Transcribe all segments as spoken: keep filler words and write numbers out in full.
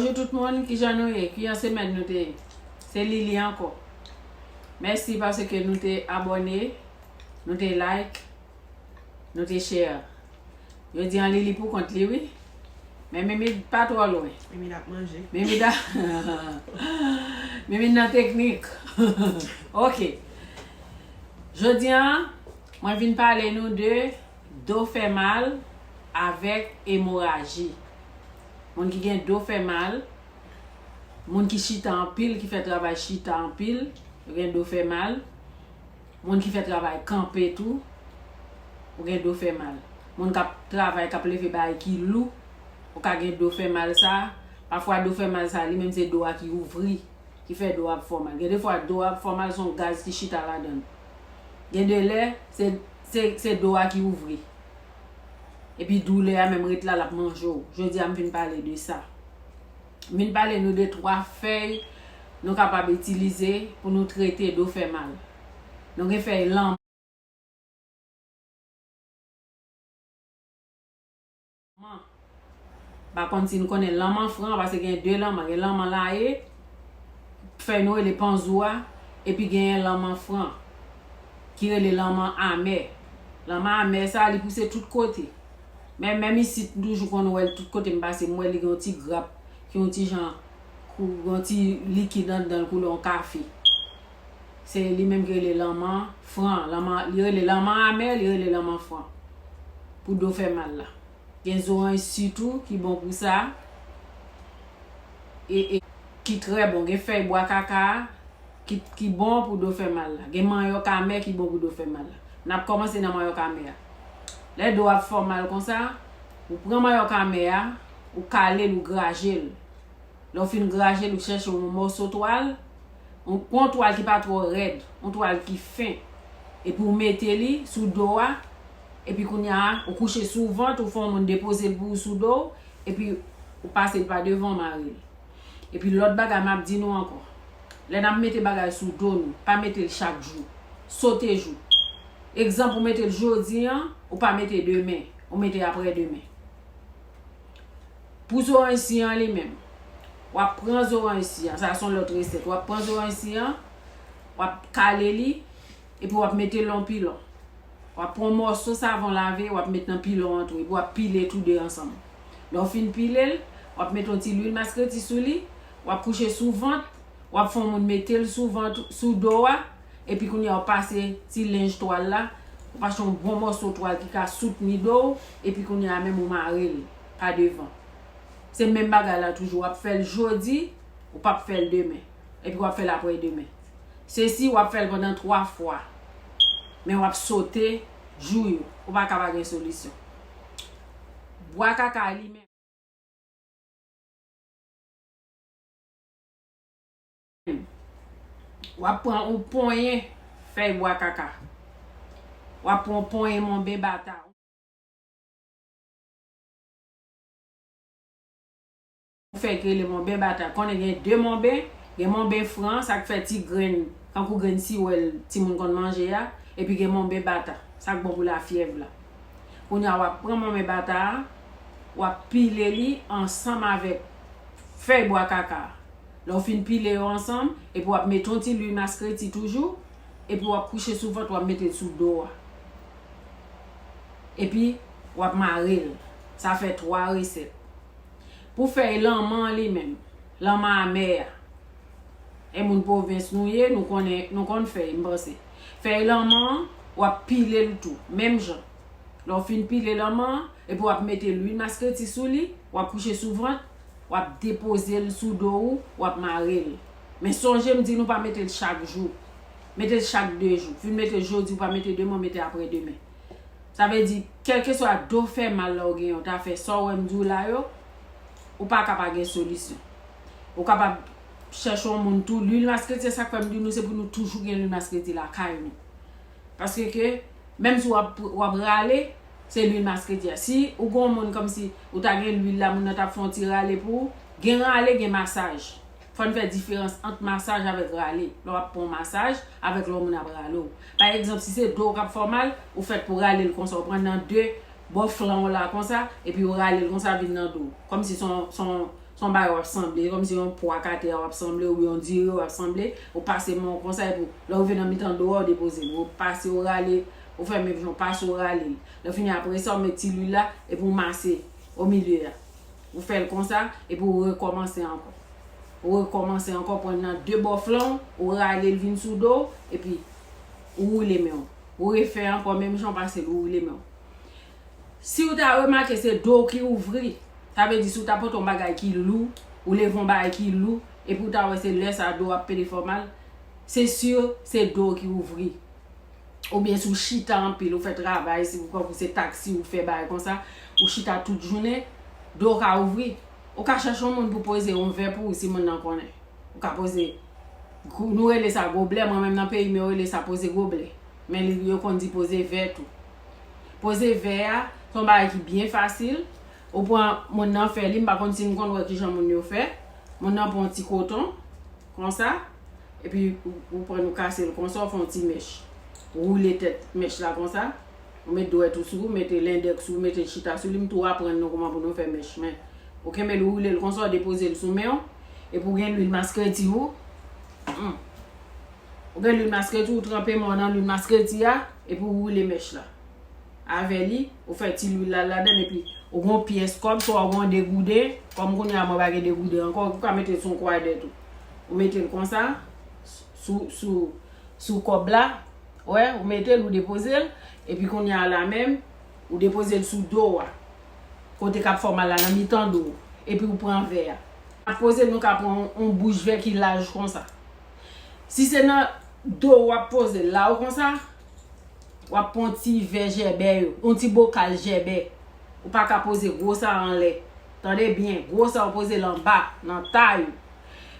Tout moun, kijan nou ye? Kijan semèn nou te ye? Se Lili ankò. Mèsi paske nou te abòne, nou te like, nou te share. Jodi an Lili pou kont li, wi. Men Mimi pa twò lwen. Mimi ap manje. Mimi da... Mimi nan teknik. Ok. Jodi an, mwen vin pale nou de do fè mal avèk emoraji. Moun ki gen do fè mal, moun ki chita anpil, ki fè travay chita anpil, yo gen do fè mal. Moun ki fè travay kanpe tou, ou gen do fè mal. Moun k ap travay, k ap leve bagay ki lou, ou ka gen do fè mal sa. Pafwa do fè mal sa, li menm se do a ki ouvri, ki fè do a ap fè w mal. Gen de fwa do a ap fè w mal, se yon gaz ki chita ladan l. Gen de lè, se, se, se do a ki ouvri. Epi doulè a menm ret la, l ap manje w. Jodi a, m vin pale de sa. M vin pale nou de twa fèy nou kapab itilize pou nou trete do fè mal. Nou gen fèy lanman. M pa konn si n konnen lanman fran, paske gen de lanman. Gen lanman laye, fèy nou rele panzou a, epi genyen lanman fran, ki rele lanman amè. Lanman amè sa, li pouse tout kote. Men menm isit, m toujou konn wè l tout kote m pase, m wè li gen yon ti grap, ki yon ti jan, kou-, yon ti likid anndan l koulè yon kafe. Se li menm ki rele lanman fran. Lanman, li rele lanman amè, li rele lanman fran. Pou do fè mal la. Gen zoranj sitou ki bon pou sa. E, e, ki trè bon. Gen fèy bwa kaka ki, ki bon pou do fè mal la. Gen manyòk amè ki bon pou do fè mal la. N ap kòmanse nan manyòk amè a. Lè do ap fè w mal konsa, ou pran manyòk amè a, ou kale l, ou graje l. Lè w fin graje l, ou chèche yon mòso twal, yon, yon twal ki pa twò rèd, yon twal ki fen. Epi ou mete li sou do a, epi kounye a, ou kouche sou vant, ou fè yon moun depoze l pou ou sou do w, epi ou pase l pa devan, w mare l. Epi lòt bagay m ap di nou ankò, lè n ap mete bagay sou do nou, pa mete l chak jou. Sote jou. Egzanp, ou mete l jodi an, ou pa mete demen, ou mete aprè demen. Pou zoranj si an li menm, w ap pran zoranj si an, sa se yon lòt resèt. W ap pran zoranj si an, w ap kale li, epi w ap mete l nan yon pilon. W ap pran yon mòso savon lave, w ap met nan pilon an tou, epi w ap pile tou de ansanm. Lè w fin pile l, w ap mete yon ti lwil maskreti sou li, w ap kouche sou vant, w ap fè yon moun mete l sou vant, sou do a, epi kounye a w pase ti lenj twal la, ou pase yon bon mòso twal ki ka soutni do w, epi kounye a menm ou mare l pa devan. Se menm bagay la toujou, w ap fè l jodi, ou p ap fè l demen, epi w ap fè l aprè demen. Se si w ap fè l pandan twa fwa, men w ap sote jou yo, ou pa ka pa gen solisyon. Bwa kaka li menm. W ap pran yon ponyen fèy bwa kaka. W ap pran yon ponyen monben bata. Yon fèy ki rele monben bata. Konnen gen de monben, gen monben fran, sa k fè ti grenn, tankou grenn siwèl timoun konn manje a, epi gen monben bata, sa k bon pou lafyèv la. Kounye a, w ap pran monben bata a, w ap pile li ansanm avèk fèy bwa kaka a. Lè w fin pile yo ansanm, epi w ap mete yon ti lwil maskreti toujou, epi w ap kouche sou vant, w ap mete l sou do a. Epi, w ap mare l. Sa fè twa resèt. Pou fèy lanman an li menm, lanman amè a. E moun pwovens nou ye, nou konnen, nou konn fèy, m panse. Fèy lanman an, w ap pile l tou, menm jan. Lè w fin pile lanman an, epi w ap mete lwil maskreti sou li, w ap kouche sou vant, w ap depoze l sou do ou, w ap mare l. Men sonje m di nou pa mete l chak jou. Mete l chak de jou. Fin mete l jodi, ou pa mete demen, ou mete aprè demen. Sa vle di, kèlkeswa do fè mal la ou genyen, ou ta fè sa w wè m di w la yo, ou pa ka pa gen solisyon. Ou kapab chèche yon moun tou. Lwil maskreti, se sa k fè m di nou, se pou nou toujou gen lwil maskreti lakay nou. Paske ke, menm si w ap, w ap rale, se lwil maskreti a. Si ou gen yon moun kòmsi, ou ta gen lwil la, moun nan t ap fè yon ti rale pou ou, gen rale, gen masaj. Fò n fè diferans ant masaj avèk rale. Lè w ap pran yon masaj, avèk lè yon moun ap rale w. Pa egzanp, si se do w k ap fè w mal, ou fèt pou rale l konsa, ou pran nan de bò flan w la konsa, epi ou rale l konsa vin nan do w. Kòmsi se yon, se yon, Se yon bagay w ap sanble, kòmsi yon pwa k atè a w ap sanble, oubyen yon diri w ap sanble, ou pase men w konsa, epi lè w rive nan mitan do a, ou depoze l. Ou pase, ou rale, ou fè menm jan, ou pase, ou rale l. Lè fini apre sa, ou met ti lwil la, epi ou mase o milye a. Ou fè l konsa, epi ou rekòmanse ankò. Ou rekòmanse ankò, pran nan de bò flank, ou rale l vin sou do w, epi ou woule men w. Ou refè ankò menm jan, ou pase l, ou woule men w. Si w ta remake se do w ki ouvri, sa vle di si w ta pote yon bagay ki lou, ou leve yon bagay ki lou, epi w ta wè se lè sa a do w ap pete fè w mal, se si se do w ki ouvri. Oubyen si w chita anpil, ou fè travay, si w pran pou se taksi, ou fè bagay konsa, ou chita tout jounen, do w ka ouvri. Ou ka chèche yon moun pou poze yon vè pou ou si moun nan konnen. Ou ka poze, gwo- nou rele sa goblè, mwen menm nan peyi m yo rele sa poze goblè. Men li, yo konn di poze vè tou. Poze vè a, se yon bagay ki byen fasil. Ou pran moun nan fè li, m pa konn si m konn wè kijan moun yo fè. Moun nan pran yon ti koton, konsa, epi ou, ou pran ou kase l konsa, ou fè yon ti mèch. Ou woule tèt mèch la konsa, ou met dwèt ou sou, ou mete lendèks ou, ou mete chita sou li, m tou aprann nou kòman pou nou fè mèch. Men, ou kenbe l, ou woule l konsa, ou depoze l sou men w, epi ou gen lwil maskreti ou. Hmm. Ou gen lwil maskreti, ou tranpe men w nan lwil maskreti a, epi ou woule mèch la. Avè li, ou fè ti lwil la ladann, epi ou gen yon pyès kòb, swa ou gen yon degouden, kòm kounye a mwen pa gen degouden ankò, ou ka mete l sou yon kwadè tou. Ou mete l konsa, sou, sou, sou kòb la, wè, ou mete l, ou depoze l, epi kounye a la menm, ou depoze l sou do w a, kote k ap fè w mal la, nan mitan do w, epi ou pran vè a. Ap poze l, nou ka pran yon, yon bouch vè ki laj konsa. Si se nan do w ap poze l la, ou konsa, w ap pran yon ti vè jèbè yo, yon ti bokal jèbè. Ou pa ka poze gwo sa anlè. Tande byen, gwo sa ou poze l anba, nan tay ou.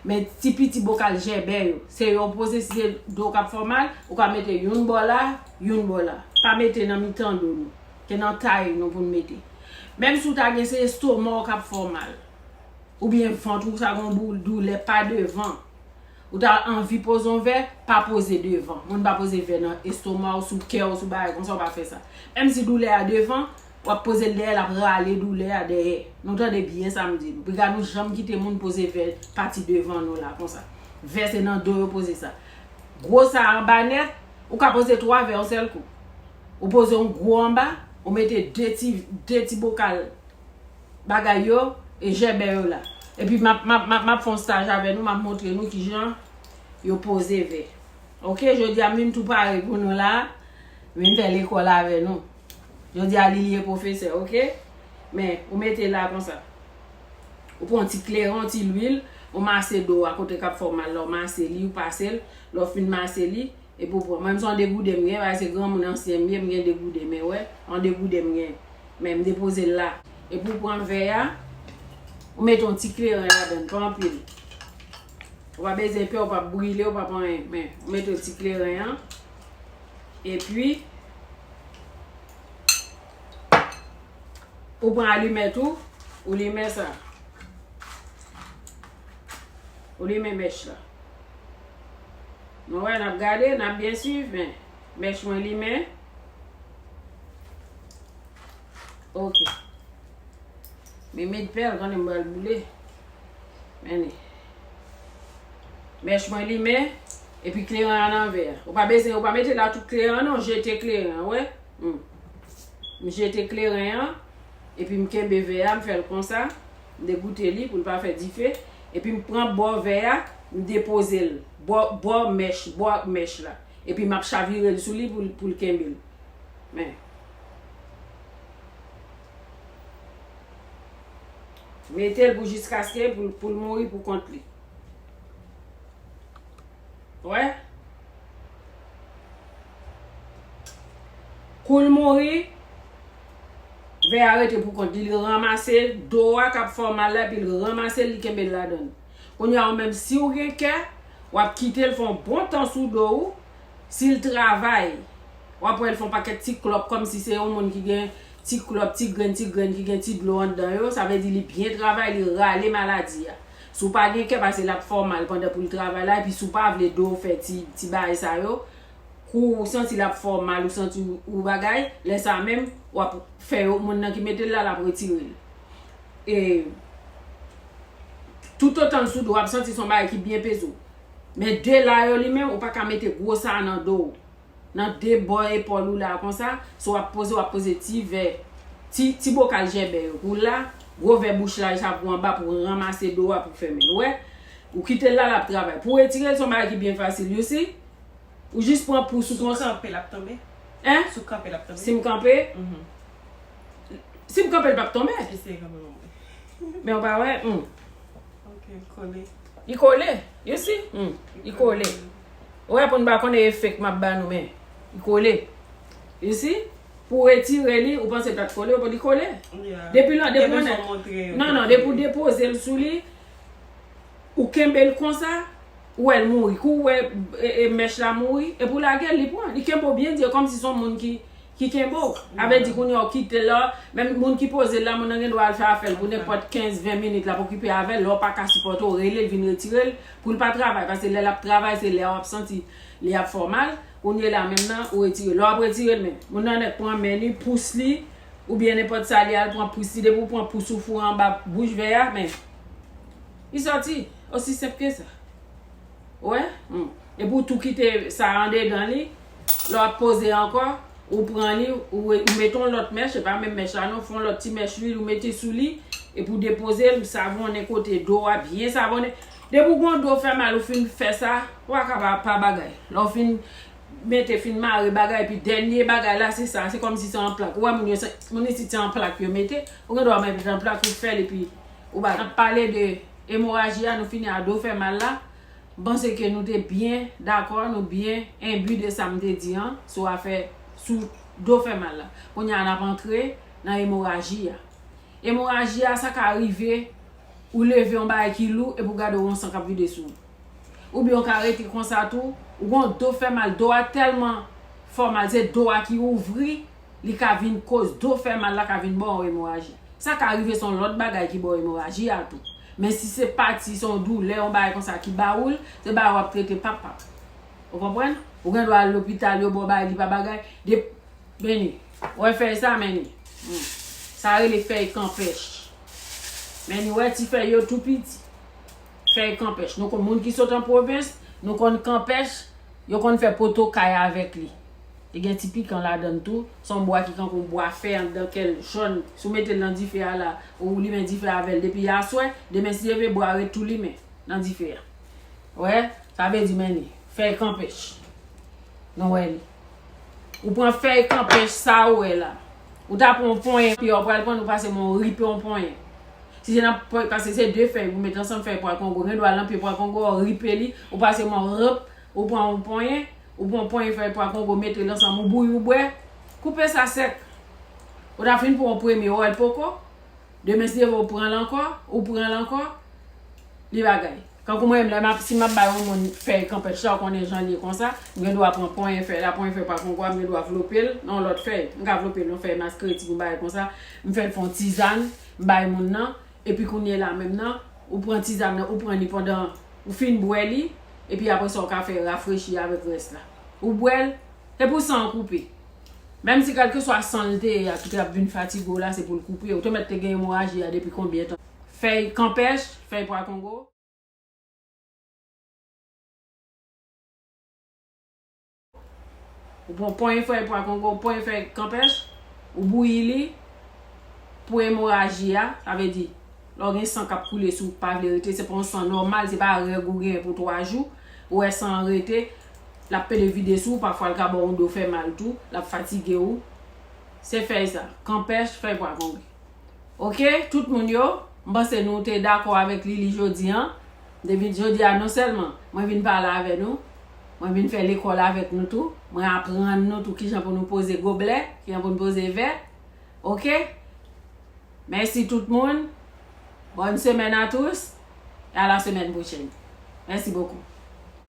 Men ti piti bokal jèbè yo, se yo ou poze, si se do w k ap fè w mal, ou ka mete youn bò la, youn bò la. Pa mete nan mitan do nou. Se nan tay nou pou n mete. Menm si w ta gen se estoma w k ap fè w mal. Oubyen vant ou sa gon bou- doulè pa devan. Ou ta anvi poze yon vè, pa poze devan. Moun pa poze vè nan estoma w, sou kè w, sou bagay konsa, w pa fè sa. Menm si doulè a devan, w ap poze l dèyè, l ap rale doulè a dèyè. Nou tande byen sa m di nou. Piga nou janm kite moun poze vè pati devan nou la konsa. Vè se nan do yo poze sa. Gwo sa anba nèt, ou ka poze twa vè yon sèl kou. Ou poze yon gwo anba, ou mete de ti, de ti bokal bagay yo, e jèbè yo la. Epi m ap, m ap, m ap, m ap fè yon staj avè nou, m ap montre nou kijan yo poze vè. Oke, jodi a m vin tou pare pou nou la, m vin fè lekòl avè nou. Jodi a Lili e pwofesè, oke? Men, ou mete la konsa. Ou pran yon ti kleren, yon ti lwil, ou mase do a kote k ap fè w mal la, ou mase li, ou pase l, lè w fin mase li, epi w pran. Mwen, m se yon degouden m gen, paske se granmoun ansyen m ye, m gen degouden, men wè, yon degouden m gen. Men m depoze l la. Epi w pran vè a, ou mete yon ti kleren ladan l, pa anpil. Ou pa bezwen pè, ou p ap brile, ou p ap anyen. Men, ou mete yon ti kleren an. Epi, ou pran alimèt ou, ou limen sa. Ou limen mèch la. Nou wè, n ap gade, n ap byen swiv, men mèch mwen limen. Oke. Men met pèl, konnen m pral boule. Men li. Mèch mwen limen, epi kleren an nan vè a. Ou pa bezwen, ou pa mete la tout kleren an non, jete kleren an, wè. Hmm. M jete kleren an, epi m kenbe vè a, m fè l konsa, m degoute li pou l pa fè dife, epi m pran bò vè a, m depoze l, bò, bò mèch, bò mèch la. Epi m ap chavire l sou li pou l, pou l kenbe l. Men. Mete l pou jiskaske pou, pou l mouri pou kont li. Wè? Kou l mouri, vè a rete pou kont li, li ranmase do a k ap fè w mal la, epi l ranmase l, li kenbe l ladan l. Kounye a, ou menm, si w gen kè, w ap kite l fè yon bon tan sou do w. Si l travay, w ap wè l fè yon pakèt ti klòp, kòmsi se yon moun ki gen ti klòp, ti grenn, ti grenn, ki gen ti dlo anndan yo. Sa vle di li byen travay, li rale maladi a. Si w pa gen kè, paske l ap fè w mal pandan pou l travay la, epi si w pa vle do w fè ti, ti bagay sa yo, kou w santi l ap fè w mal, ou santi w, ou bagay, lè sa menm, w ap fè yo, moun nan ki mete l la, l ap retire l. E, Toutotan l sou do w, w ap santi se yon bagay ki byen peze w. Men de la yo li menm, ou pa ka mete gwo sa a nan do w. Nan de bò epòl ou la konsa, si w ap poze, w ap poze ti vè, ti, ti bokal jèbè yo pou w la, gwo vè bouch laj sa pou anba pou ranmase do a pou fèmen l. Ou wè? Ou kite l la, l ap travay. Pou w retire l, se yon bagay ki byen fasil, you see? Ou jis pran pous ou konsa. Si w kanpe, l ap tonbe? Hein? Si w kanpe, l ap tonbe? Si m kanpe? Mhm. Si m kanpe, l p ap tonbe. Eseye kanpe pou mwen. Men w pa wè? Hmm. Ok, kole. Li kole. You see? Hmm. Li kole. Ou wè pou n pa konnen efè k m ap ba nou, men li kole. You see? Pou w retire li, ou panse l pa t kole, ou li kole. Yeah. Depi lan, depi ou nèt. Non, non, depi w depoze l sou li, ou kenbe l konsa, ou wè l mouri. Kou ou wè e, e, mèch la mouri, epi w lage l, li pran. Li kenbe w byen di, kòmsi se yon moun ki, ki kenbe w. Sa vle di kounye a w kite l la, menm moun ki poze l la, moun nan gen dwa al fè afè l pou nenpòt kenz, ven minit, l ap okipe avè l, lè w pa ka sipòte w, rele l, vin retire l, pou l pa travay, paske lè l ap travay, se lè w ap santi li ap fè w mal, kounye la menm nan, ou retire l. Lè w ap retire l, men, moun nan nèk pran men li, pous li, oubyen nenpòt sa li al pran pous li, depi w pran pous ou foure anba bouch vè a, men, li sòti. Osi senp ke sa. Ou wè? Hmm. Epi w tou kite sa andedan li, lè w ap poze ankò, ou pran li, ou, ou mete yon lòt mèch, se pa menm mèch la non, fè yon lòt ti mèch lwil, ou mete sou li, epi w depoze l, savonnen kote do a, byen savonnen. Depi w gen yon do fè mal, ou fin fè sa, ou pa ka pa, pa bagay. Lè w fin mete, fin mare bagay, epi dènye bagay la, se sa, se kòmsi se yon plak. Ou wè moun yo, se, moun isit se yon plak yo mete, ou gen dwa mete yon plak, ou fè l, epi ou bagay. N ap pale de emoraji a, nou fini a do fè mal la. M panse ke nou te byen dakò, nou byen enbi de sa m te di an, sou afè, sou do fè mal la. Kounye a, n ap antre nan emoraji a. Emoraji a, sa ka rive, ou leve yon bagay ki lou, epi w gade w yon san k ap vide sou ou. Oubyen w ka rete konsa tou, ou gen yon do fè mal, do a tèlman fè w mal, se do a ki ouvri, li ka vin koz do fè mal la ka vin ba w emoraji. Sa ka rive se yon lòt bagay ki ba w emoraji a tou. Men si se pati, se yon doulè, yon bagay konsa ki ba ou l, se bagay w ap trete pap pap. Ou konprann? Ou gen dwa al lopital, yo ba w bagay, li pa bagay. De, men ni. Wè fèy sa, men ni. Hmm. Sa rele fèy kanpèch. Men ni, wè ti fèy yo tou piti. Fèy kanpèch. Nou konn moun ki sot an pwovens, nou konn kanpèch, yo konn fè poto kay avèk li. Li gen ti pikan ladan l tou. Se yon bwa ki kankou bwa fè anndan kè l jòn. Si w mete l nan dife a la, ou limen dife avè l depi aswè, demen si Dye vle bwa a ret tou limen nan dife a. Wè, sa vle di men ni, fèy kanpèch. Nou wè li. Ou pran fèy kanpèch sa ou wè la. Ou ta pran yon ponyen pye, ou pral pran, ou pase men w ripe yon ponyen. Si se nan, paske se de fèy, ou mete ansanm fèy pwa kongo, gen dwa nan pye pwa kongo, ou ripe li, ou pase men w rip, ou pran yon ponyen, ou pran yon ponyen fèy pwa kongo, mete l ansanm, ou bouyi, ou bwè, koupe sa sèk. Ou ta fin pran yon premye, ou wè l poko, demen si Dye vle ou pran l ankò, ou pran l ankò, li bagay. Kankou mwen menm, lè m ap, si m ap bay yon moun fèy kanpèch la, ou konnen jan l ye konsa, m gen dwa pran ponyen fèy la, ponyen fèy pwa kongo a, m gen dwa vlope l nan yon lòt fèy. M ka vlope l nan fèy maskreti pou m bay konsa, m fè l fè yon tizàn, m bay moun nan, epi kounye la menm nan, ou pran tizàn nan, ou pran li pandan ou fin bwè li, epi apre sa ou ka fè rafrechi avèk rès la. Ou bwè l, se pou san an koupe. Menm si kèlkeswa san l te ye a ki t ap vin fatige w la, se pou l koupe. Ou te mèt te gen emoraji a depi konbyen tan? Fèy kanpèch, fèy pwa kongo. Ou pran ponyen fèy pwa kongo, ponyen fèy kanpèch, ou bouyi li pou emoraji a, sa vle di, lè w gen san k ap koule sou ou k pa vle rete, se pa yon san nòmal, se pa règ ou gen pou twa jou, ou wè san an rete, l ap pede vide sou ou, pafwa l ka ba w yon do fè mal tou, l ap fatige w. Se fèy sa, kanpèch, fèy pwa kongo. Oke, tout moun yo, m panse nou te dakò avèk li, li jodi an. Depi jodi a, non sèlman mwen vin pale avè nou, mwen vin fè lekòl avèk nou tou, mwen aprann nou tou kijan pou nou poze goblè, kijan pou nou poze vè. Oke? Mèsi tout moun. Bonne semaine à tous et à la semaine prochaine. Merci beaucoup.